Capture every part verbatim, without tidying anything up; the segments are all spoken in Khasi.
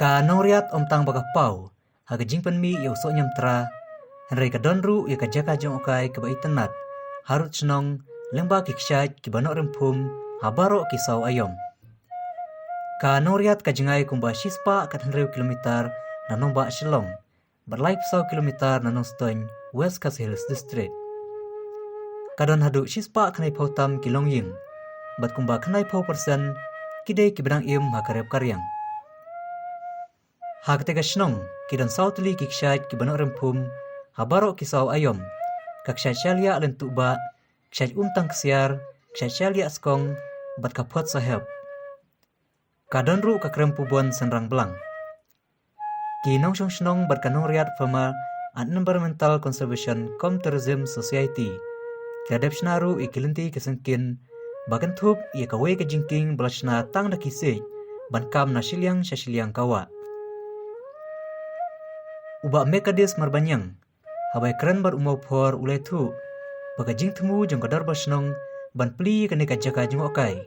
Ka Nongriat ym tang ba ka paw ha ka jingpynmih ïa u soh niamtra, hynrei ka don ruh ïa ka jaka jngohkai kaba itynnad harud shnong lyngba ki kshaid kiba noh rymphum ha baroh ki saw aiom. Ka Nongriat ka jngai kumba shispah khathynriew kilometer na nongbah Shillong bad laiphew saw kilometer na Nongstoiñ, West Khasi Hills District. Ka don haduh shispah khyndaiphew tam ki longïing bad kumba khyndaiphew persen ki dei kiba dang im ha ka rep ka riang. Ha katei ka shnong ki don saw tylli ki kshaid kiba noh rymphum ha baroh ki saw aiom: ka kshaid Shaliah Lyntuhbah, kshaid Umtang Ksiar, kshaid Shaliah Skong bad ka Phot Saheb. Ka don ruh ka krem pubon Synrang Blang. Ki nongshong shnong bad ka Nongriat Farmer and Environmental Conservation cum Tourism Society ki la dep shna ruh ïa ki lynti ki syngkien ba kynthup ïa kawei ka jingkieng ba la shna tang da ki siej ban kam na shiliang sha shiliang ka wah. U Bah Mekadis Marbaniang, haba ïakren bad u Mawphor, u la ïathuh ba ka jingthmu jong ka dorbar shnong ban plie ïa kane ka jaka jngohkai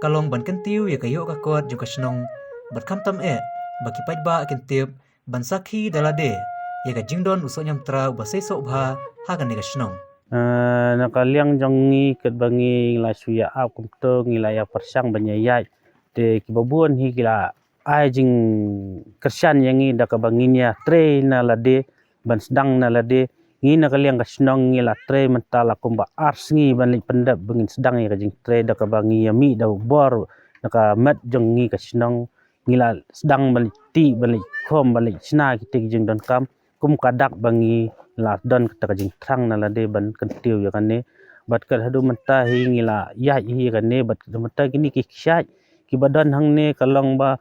ka long ban kyntiew ïa ka ïoh ka kot jong ka shnong bad khamtam eh ba ki paidbah kin tip ban sakhi da lade ïa ka jingdon u soh niamtra uba sei soh bha ha kane ka shnong. Eh, na ka liang jong ngi, katba ngi la shu ïa ap kumto, ngi la ïa pyrshang ban ïa ïaid. Te kiba bun hi ki la ai jingkyrshan ïa ngi da kaba ngin ïa trei na lade, ban sdang na lade. Ngi na ka liang ka shnong ngi la trei mynta la kumba ar sngi ban leit pyndep ba ngin sdang ïa ka jingtrei, da kaba ngi ïa mih da u bor na ka met jong ngi ka shnong. Ngi la sdang ban leit tih, ban leit khom, ban leit shna kita ki jingdonkam kum ka dak ba ngi la don kata ka jingthrang na lade ban kyntiew ïa kane. Bad kat haduh mynta hi ngi la ïaid hi ïa kane, bad kat haduh mynta kine ki kshaid kiba don hangne ka long ba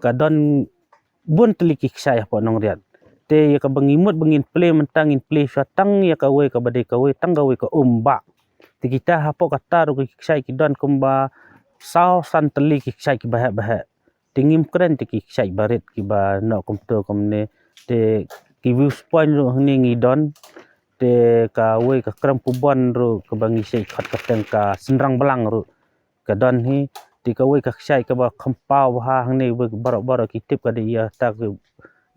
ka don bun tylli ki kshaid hapoh Nongriat. Te ïa kaba ngi mut ba ngin plie mynta, ngin plie shuwa tang ïa kawei kaba dei kawei, tang kawei ka um bah. Te kita hapoh kata ruh ki kshaid ki don kumba saw san tylli ki kshaid kiba heh ba heh. Te ngim kren te ki kshaid barit kiba noh kumto kumne. Te ki views point ruh hangne ngi don. Te kawei ka krem pubon ruh kaba ngi shait khot kyrteng ka Synrang Blang ruh ka don hi. Te kawei ka kshaid kaba kham paw bha hangne, baroh baroh ki tip ka dei ïa ta ka,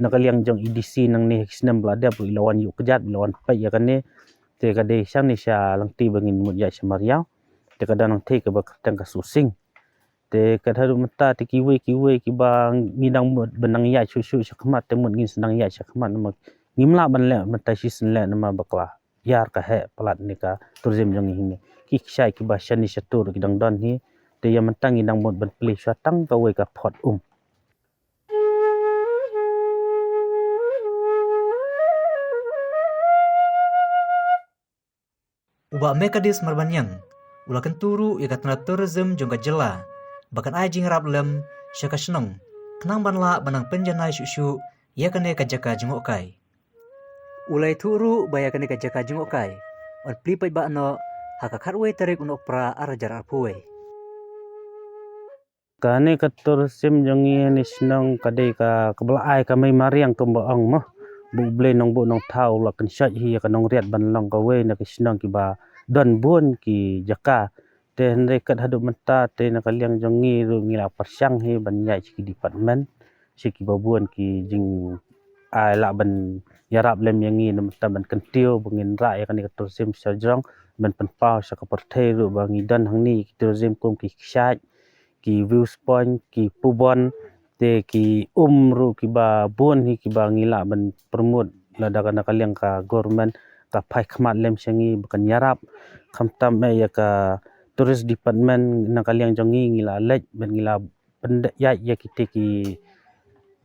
na ka liang jong i DC nangne ha ki snem ba la dep ruh i la wan ïuh kjat, i la wan peit ïa kane. Te ka dei shane sha Langti ba ngin mut ïaid sha Mariaw. Te ka don nangthei kaba kyrteng ka Susing. Te kat haduh mynta te kiwei kiwei kiba ngi dang mut ban nang ïaid shuh shuh sha khmat, te mut ngin sa nang ïaid sha khmat namar ngim lah ban leh mynta shisien leh namar ba ka la ïar ka heh palat ne ka tourism jong ngi hangne. Ki kshaid kiba shane shatur ki dang don hi. Te ïa mynta ngi dang mut ban plie shuwa tang kawei ka Phot Um. U Bah Mekadis Marbaniang u la kyntu ruh ïa ka tnat tourism jong ka jylla ba kan ai jingïarap lem sha ka shnong khnang ban lah ban nang pynjanai shuh shuh ïa kane ka jaka jngohkai. U la ïathuh ruh ba ïa kane ka jaka jngohkai yn plie paidbah noh ha ka khatwei tarik u Nohprah ar hajar arphew wei. Kane ka tourism jong ngi ha ne shnong ka dei ka, kaba la ai ka mei mariang kumba ong mo. Ba U Blei Nongbuh Nongthaw u la kynshoit hi ïa ka Nongriat ban long kawei na ki shnong kiba don bun ki jaka. Te hynrei kat haduh mynta te na ka liang jong ngi ruh ngi la pyrshang hi ban ïaid sha ki department, sha kiba bun ki jing, ai lah ban ïarap lem ïa ngi na mynta ban kyntiew ba ngin rah ïa kane ka tourism sha jrong, ban pynpaw sha ka pyrthei ruh ba ngi don hangne ki tourism kum ki kshaid, ki views point, ki pubon, te ki um ruh kiba bun hi kiba ngi lah ban promote lada ka na ka liang ka government ka phai khmat lem sha ngi ba kan ïarap. Khamtam eh ïa ka tourist department na ka liang jong ngi, ngi la leit ban ngi la pynïaid ïa kita ki,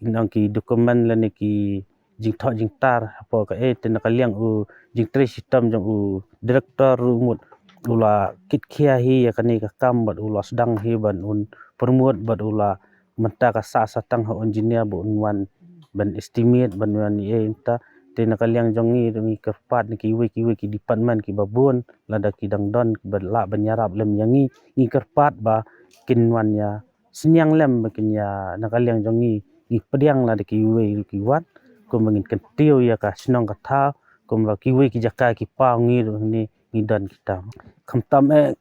nang ki document lane ki jingthoh jingtar hapoh ka, eh, te na ka liang u jingtrei shitom jong u director ruh mut u la kit khia hi ïa kane ka kam bad u la sdang hi ban un promote bad u la mynta ka sah sa tang ha u engineer ba un wan ban estimate ban wan ïa, eh, mynta. Te na ka liang jong ngi ruh ngi kyrpad na kiwei kiwei ki department kiba bun lada ki dang don kiba lah ban ïarap lem ïa ngi, ngi kyrpad ba kin wan ïa synñiang lem ba kin ïa, na ka liang jong ngi, ngi pdiang lada kiwei ruh ki wan, kumba ngin kyntiew ïa ka shnong ka thaw, kumba kiwei ki jaka ki paw ngi ruh ngi, ngi don kita. Khamtam eh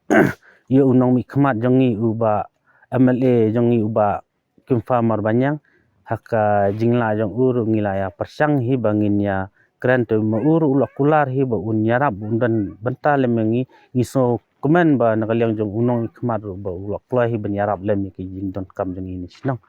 ïa u nongmihkhmat jong ngi u Bah M L A jong ngi u Bah Kimfa Marbaniang, ha ka jinglah jong u ruh ngi la ïa pyrshang hi ba ngin ïa kren, te ma u ruh u la kular hi ba un ïarap, un don bynta lem ïa ngi. Ngi sngewkmen ba na ka liang jong u nongkhmat ruh ba u la kular hi ban ïarap lem ïa ki jingdonkam jong ngi na shnong.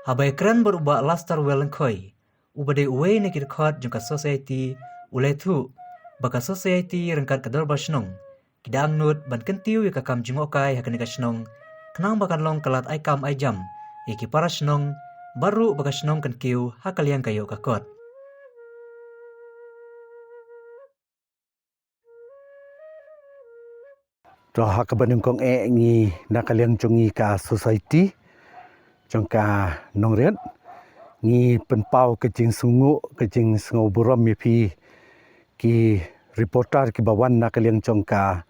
Haba ïakren bad u Bah Lasterwell Lyngkhoi, uba dei uwei na ki dkhot jong ka society, u la ïathuh ba ka society ryngkat ka dorbar shnong ki dang angnud ban kyntiew ïa ka kam jngohkai ha kane ka shnong, khnang ba kan long ka lad ai kam ai jam ïa ki para shnong, bad ruh ba ka shnong kan kiew ha ka liang ka ïoh ka kot. To, ha kaba nyngkong eh, ngi na ka liang jong ngi ka society jong ka Nongriat, ngi pynpaw ka jingsngew, ka jingsngewburom ïa phi ki reporter kiba wan na ka liang jong ka,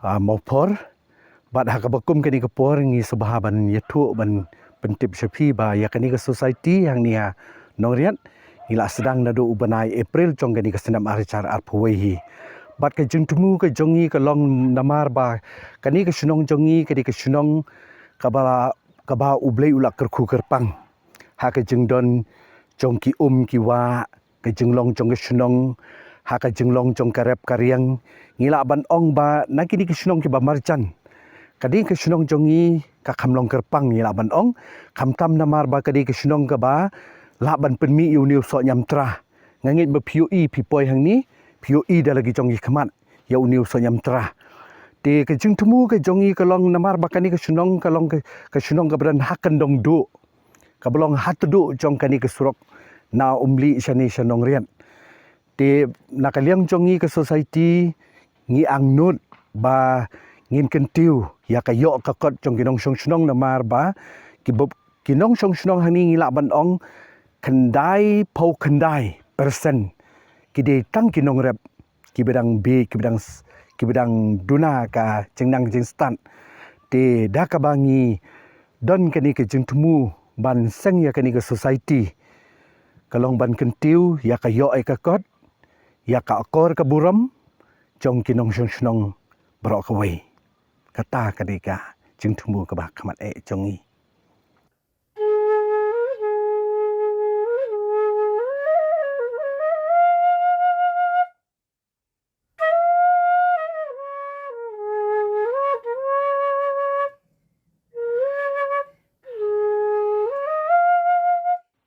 ah, Mawphor. Bad ha kaba kum kane ka por ngi sngewbha ban ïathuh, ban pyntip sha phi ba ïa kane ka society hangne ha Nongriat ngi la sdang naduh u bnai April jong kane ka snem ar hajar arphew wei hi. Bad ka jingthmu ka jong ngi ka long namar ba kane ka shnong jong ngi ka dei ka shnong kaba, kaba U Blei u la kyrkhu kyrpang ha ka jingdon jong ki um ki wah, ka jinglong jong ka shnong, ha ka jinglong jong ka rep ka riang. Ngi lah ban ong ba na kine ki shnong kiba marjan, ka dei ka shnong jong ngi ka kham long kyrpang, ngi lah ban ong, khamtam namar ba ka dei ka shnong kaba lah ban pynmih ïa une u soh ñiamtra. Nga ngeit ba phi ïohi, phi poi hangne phi ïohi da la ki jong ki khmat ïa une u soh ñiamtra. Te ka jingthmu ka jong ngi ka long namar ba kane ka shnong ka long ka, ka shnong kaba don ha kyndong duh, kaba long ha tduh jong kane ka surok na Umlieh shane sha Nongriat. Te na ka liang jong ngi ka society ngi angnud ba ngin kyntiew ïa ka ïoh ka kot jong ki nongshong shnong namar ba ki bop, ki nongshong shnong hangne ngi lah ban ong khyndaiphew khyndai percent ki dei tang ki nongrep kiba dang bit, kiba dang s-, kiba dang duna ka jingnang jingstad. Te da kaba ngi don kane ka jingthmu ban seng ïa kane ka society ka long ban kyntiew ïa ka ïoh ïa ka kot, ïa ka akor ka burom jong ki nongshong shnong baroh kawei. Kata ka dei ka jingthmu kaba khmat eh jong ngi.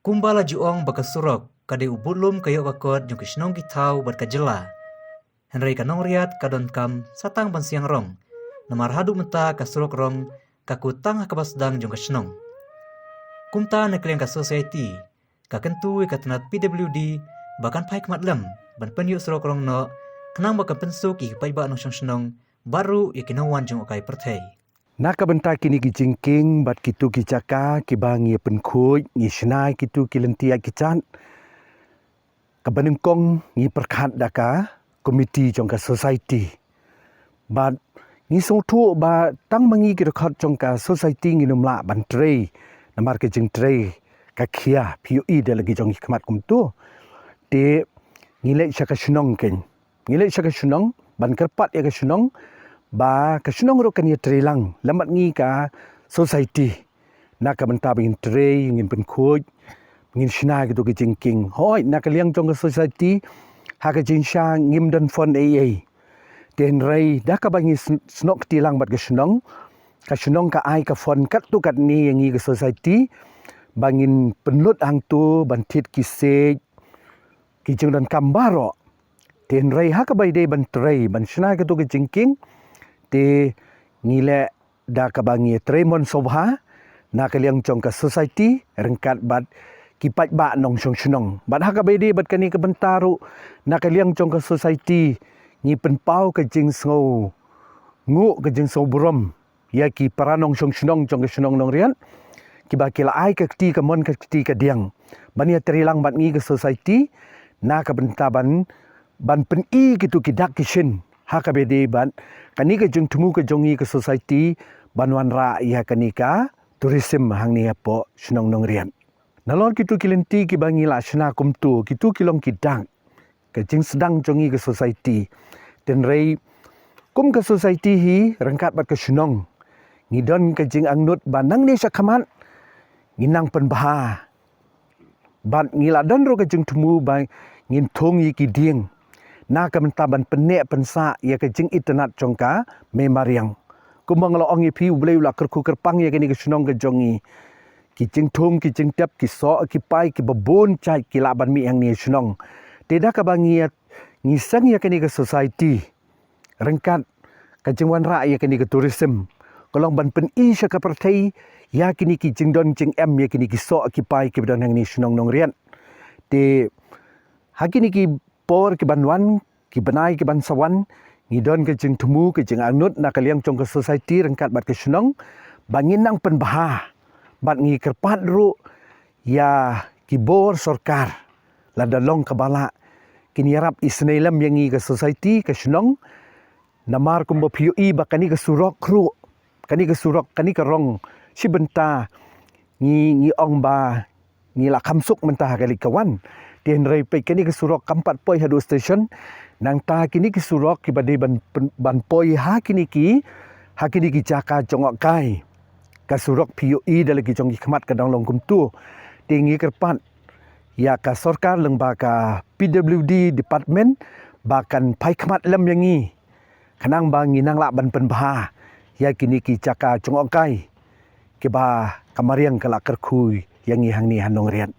Kumba la ju ong ba ka surok ka dei u budlum ka ïoh ka kot jong ka shnong ki thaw bad ka jylla. Hynrei ka Nongriat ka donkam sa tang ban siang rong, namar haduh mynta ka surok rong ka kut tang ha kaba sdang jong ka shnong. Kumta na ka liang ka society ka kyntu ïa ka tnat P W D ba kan phai khmat lem ban pynïoh surok rong noh, khnang ba kan pynsuk ïa ki paidbah nongshong shnong bad ruh ïa ki nongwan jngohkai pyrthei. Na ka bynta kine ki jingkieng bad kito ki jaka kiba ngi pynkhuid, ngi shna kito ki lynti ïaid ki jat, kaba nyngkong ngi pyrkhat da ka komiti jong ka society. Bad ngi sngewthuh ba tang ma ngi ki dkhot jong ka society ngin ym lah ban trei, namar ka jingtrei ka khia, phi ïohi da la ki jong ki khmat kumto. Te ngi leit sha ka shnong kein. Ngi leit sha ka shnong ban kyrpad ïa ka shnong ba ka shnong ruh kan ïatrei lang lem bad ngi ka society. Na ka bynta ba ngin trei, ngin pynkhuid, ngin shna kito ki jingkieng. Hooid, na ka liang jong ka society ha ka jingshisha ngim don fund ei ei. Te hynrei da kaba ngi sn-, snoh kti lang bad ka shnong, ka shnong ka ai ka fund katto katne ïa ngi ka society ba ngin pynlut hangto ban thied ki siej, ki jingdonkam baroh. Te hynrei ha kaba ïadei ban trei, ban shna kito ki jingkieng, te ngi leh da kaba ngi trei mon sngewbha na ka liang jong ka society ryngkat bad ki paidbah nongshong shnong. Bad ha kaba ïadei bad kane ka bynta ruh na ka liang jong ka society ngi pynpaw ka jingsngewnguh, ka jingsngewburom ïa ki para nongshong shnong jong ka shnong Nongriat kiba ki la ai ka kti kamon ka kti kadiang ban ïatrei lang bad ngi ka society na ka bynta ban, ban pyni kito ki dak ki shin ha kaba ïadei bad kane ka jingthmu ka jong ngi ka society ban wanrah ïa kane ka tourism hangne hapoh shnong Nongriat. Nalor kito ki lynti kiba ngi la shna kumto, kito ki long ki dak ka jingsdang jong ngi ka society. Hynrei kum ka society hi ryngkat bad ka shnong, ngi don ka jingangnud ba nangne shakhmat ngin nang pynbha. Bad ngi la don ruh ka jingthmu ba ngin thung ïa ki dieng na ka bynta ban pynneh pynsah ïa ka jingitynnad jong ka mei mariang. Kumba nga la ong ïa phi, U Blei u la kyrkhu kyrpang ïa kane ka shnong ka jong ngi. Ki jingthung, ki jingtep, ki soh ki pai kiba bun jait ki lah ban mih hangne shnong. Te da kaba ngi, ngi seng ïa kane ka society ryngkat ka jingwanrah ïa kane ka tourism, ka long ban pyni sha ka pyrthei ïa kine ki jingdon jingem, ïa kine ki soh ki pai kiba don hangne shnong Nongriat. Te ha kine ki por kiban wan, ki bnai kiban sa wan, ngi don ka jingthmu, ka jingangnud na ka liang jong ka society ryngkat bad ka shnong ba ngin nang pynbha. Bad ngi kyrpad ruh ïa ki bor sorkar, lada long kaba lah, kin ïarap isynei lem ïa ngi ka society, ka shnong. Namar kumba phi ïohi ba kane ka surok ruh, kane ka surok, kane ka rong, shi bynta ngi, ngi ong ba ngi la kham suk mynta ha kali ka wan. Te hynrei peit, kane ka surok kam pat poi haduh station. Nangta kine ki surok kiba dei ban, ban poi ha kine ki, ha kine ki jaka jngohkai, ka surok phi ïohi da la ki jong ki khmat ka dang long kumtu. Te ngi kyrpad ïa ka sorkar lyngba ka P W D department ba kan phai khmat lem ïa ngi, khnang ba ngin nang lah ban pynbha ïa kine ki jaka jngohkai kiba ka mariang ka la kyrkhu ïa ngi hangne ha Nongriat.